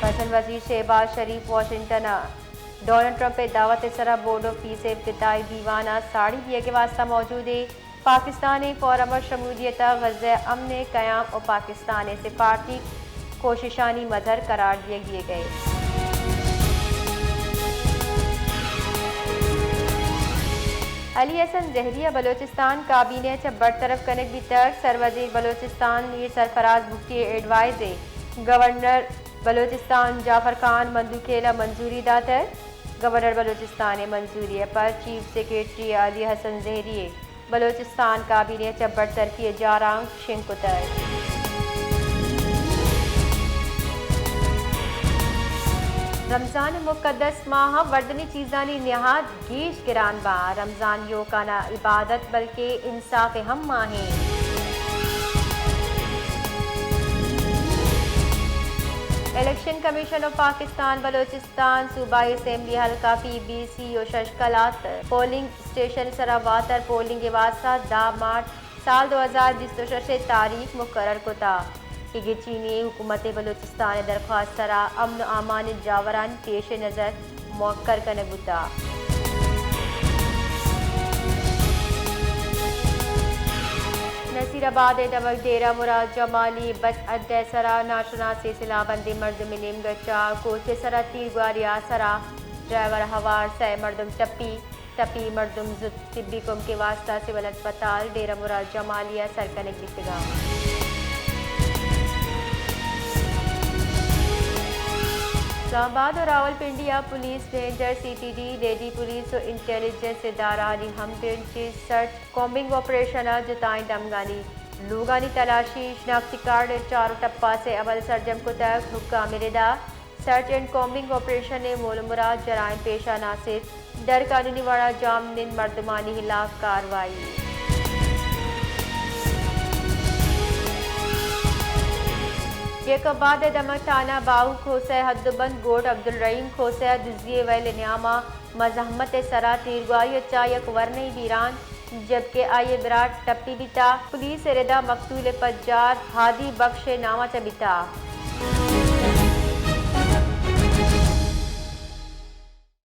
مزن وزیر شہباز شریف واشنگٹن ء ڈونلڈ ٹرمپ ء دعوت ء سرا بورڈو پیس ء افتتاحی دیوان ء ساڑی دیگ ء واستہ موجود ء پاکستان ء فورم ء شمولیت ء غزہ ء امن ء قیام ء پاکستان ء سفارتی کوششانی مظہر قرار دیگ بیگ ء۔ علی حسن زہری ء بلوچستان کابینہ ء چہ برطرف کنگ بیتگ، سروزیر بلوچستان میر سرفراز بگٹی ء ایڈوائز ء گورنر بلوچستان جعفر خان مندوخیل ء منظوری داتگ۔ گورنر بلوچستان ء منظوری ء پر چیف سیکرٹری علی حسن زہری ء بلوچستان کابینہ ء چہ برطرفی ء جارانک شنگ کتگ۔ رمضان ء مقدس ماہ ء وردنی چیزانی نہاد گیش گران باں۔ رمضان یوکا نہ عبادت بلکہ انصاف ء ہم ماہیں۔ الیکشن کمیشن آف پاکستان بلوچستان صوبائی اسمبلی حلقہ پی بی سی و شش قلات پولنگ اسٹیشن سرا واتر پولنگ ء واستہ دہ مارچ سال دو ہزار بیست و شش ء تاریخ مقرر کتا کہ گچینی حکومت بلوچستان ء درخواست سرا امن و امان ء جاوران پیش نظر موکر کنگ بوتا۔ نصیر آباد ء دمگ ڈیرہ مراد جمالی بس اڈہ ء سرا ناشناسیں سلاہ بندیں مردم ء نیمگ ء چہ کوچ ء سرا تیرگواری ء سرا ڈرائیور ہوار سئے مردم ٹپی۔ ٹپی مردم زوت طبی کمک ء واستہ سول ہسپتال ڈیرہ مراد جمالی ء سر کنگ بیتگاں۔ اسلام آباد و راولپنڈی ء police rangers, C T D, lady police و انٹیلیجنس ادارہانی ہمگرنچی سرچ کامبنگ آپریشن ء جتائیں دمگانی لوگانی تلاشی، شناختی کارڈ ء چار و ٹپاس ء عمل سرجم کتگ۔ حکام ء ردا سرچ اینڈ کامبنگ آپریشن ء مول ء مراد جرائم پیشہ ناسیت، ڈر قانونی وڑا جام نند مردمانی ہلاف کاروائی۔ جیکب آباد ء دمگ تھانہ باہو کھوسہ ء حد و بند گوٹھ عبدالرحیم کھوسہ ء دزی ء ویل ء نیاما مزاحمت ء سرا تیرگواری ء چہ یک ورنئی بیران، جبکہ آئی ء برات ٹپی بیتا۔ پولیس ء ردا مقتول ء پجار ہادی بخش ء نام ء چہ بیتا۔